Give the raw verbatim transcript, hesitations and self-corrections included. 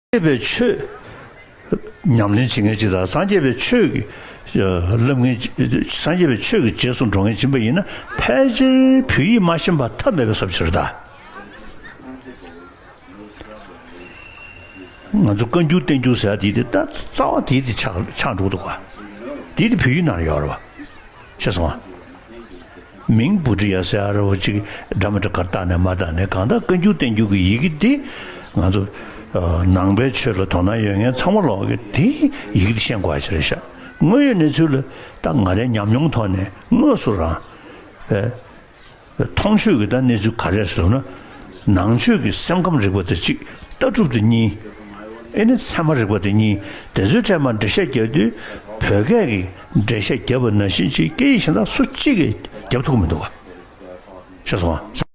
རྒྱས་པའི་ཆོས་ཉམས་ལེན་བྱེད་མཁན་ཅིག་དང་། སངས་རྒྱས་པའི་ཆོས་ཀྱི་ལམ་ངན་སངས་རྒྱས་པའི་ཆོས་ཀྱི་རྗེས་སུ་འགྲོ་མཁན་ཅིག་ཡིན་པ་ཡིན་ན། ཕལ་ཆེར་བོད་ཡིག་མ་ཤེས་པ་ཐབས་མེད་པའི་བཟོ་བྱེད་རེད་ད། ང་ཚོ་བཀའ་འགྱུར་བསྟན་འགྱུར་ཟེར་ཡ་དེ་དེ་ད་རྩ་བ་དེ་དེ་ཆགས་ཆགས་འགྲོ་འདུག་ག། དེ་དེ་བོད་ཡིག་ནང་ཡོད་རེད་བ། ཤེས་སོང་ང་། མིང་བུ་ཊི་ཡ་ཟེར་ཡ་རེད་བ། ཅིག་འདྲ་མི་འདྲ་གར་བཏགས་ནས་མ་བཏགས་ནས། གང་ལྟར་བཀའ་འགྱུར་བསྟན་འགྱུར་གྱི་ཡི་གེ་འདི་ང་ཚོ་ནང་པའི་ཆོས་ལ་དོ་སྣང་ཡོད་མཁན་ཚང་མ་ལོག་གི་དེ་ཡི་གེ་འདི་ཤེས་དགོས་ཡ་ཅིག་རེད་ཤག། དངོས་ཡོད་གནས་ཚུལ་ལ་ད་ང་རའི་ཉམས་མྱོང་ཐོག་ནས་དངོས་སུ་རང་། ཨེ། མཐོང་ཆོས་ཀྱི་ད་གནས་ཚུལ་ག་རེ་ཟེར་ན། ནང་ཆོས་ཀྱི་སེམས་ཁམས་རིག་པ་དེ་གཅིག། ལྟ་གྲུབ་དེ་གཉིས། ཨེ་ནི་ཚད་མ་རིག་པ་དེ་གཉིས། དེ་ཚོའི་གྲས་མར་འགྲེལ་བཤད་རྒྱབ་དུས་བོད་སྐད་ཀྱི་འགྲེལ་བཤད་རྒྱབ་པ་ནང་བཞིན་ཅིག་སྐད་ཡིག་གཞན་དག་སུ་གཅིག་གིས་རྒྱབ་ཐུབ་ཀྱི་མི་འདུག་ག། ཤེས་སོང་ང་།